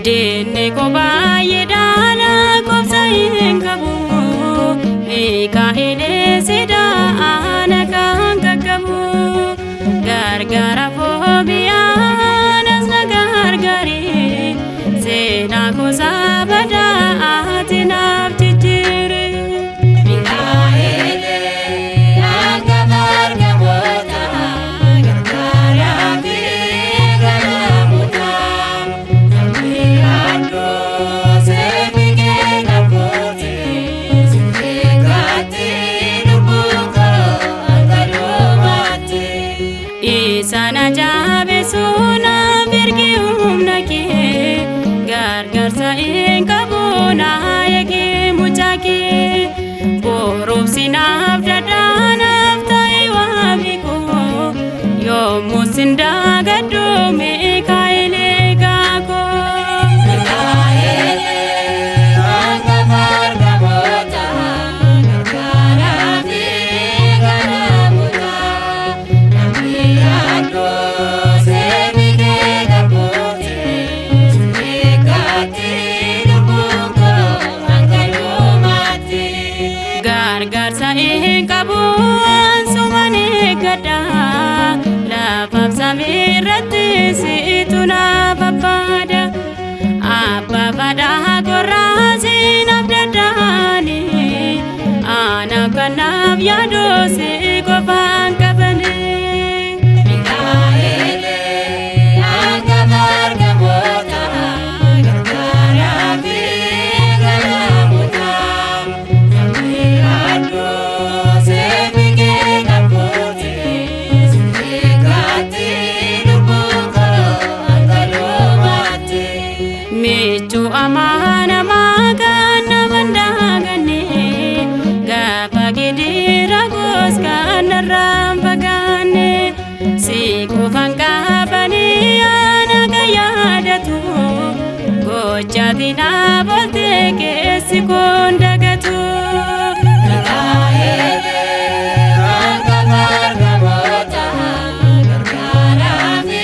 Diinni koo baay'eedhaan lakkoofsa hin qabu. Mikaa'elee sidaa ana kan qaqqabu. Gargaara foobiyaanas na gargaari. Seenaa kuusaa badaa ati naaf jijjiiri. Mikaa'elee hangafa ergamoota gargaaraa fi galamoota namni addoo seefi keenya kooti sireegaatti lubbuun koo hanga dhumaatti. Isaan ajaabeessuu naaf ergi humna kee gargaarsa hin qabu na eegi mucaa kee boruuf naaf dadhaanaaf ta'e waami koo yommuu sin daagadhu Mikaa'elee gaakoo. Mikaa'elee hangafa ergamoota gargaaraa fi galamoota namni addoo seefi keenya kooti sireegaatti lubbuun koo hanga dhumaatti. Gargaarsa hin qabu ansumaan eeggadha lafaaf samii irratti situ naaf abbaadha. Abbaa fadhaa korraa siinaaf dadhaani anaaf kanaaf yaaduu si qofaan qabani. Mikaa'elee hangafa ergamoota gargaaraa fi galamoota namni addoo seefi keenya kooti sireegaatti lubbuun koo hanga dhumaatti. Michuu amanamaa kan nama hin daaganne gaafa gidiraa goos kan narraa hin fagaanne si qofaan qabanii ana kan yaadatu gochaati naaf ooltee keessi kun dagatu. Mikaa'elee hangafa ergamoota gargaaraa fi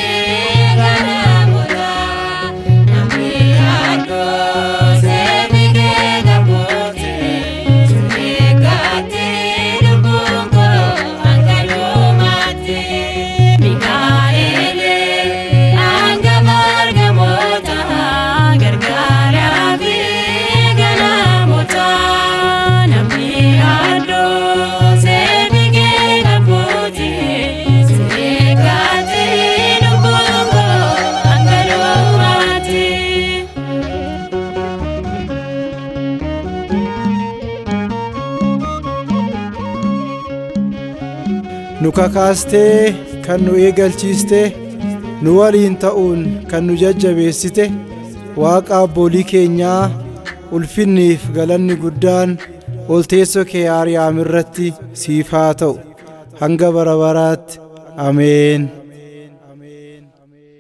galamoota namni addoo seefi keenya kooti sireegaatti lubbuun koo hanga dhumaatti. Mikaa'elee hangafa ergamoota gargaaraa fi galamoota namni addoo seefi keenya kooti sireegaatti lubbuun koo hanga dhumaatti. Nu kakaastee kan nu eegalchiiste, nu waliin ta'uun kan nu jajjabeessite, Waaqa abboolii keenyaa ulfinniif galanni guddaan ol teessoo kee Aariyaam irratti siif haa ta'u hanga bara baraatti. Ameen.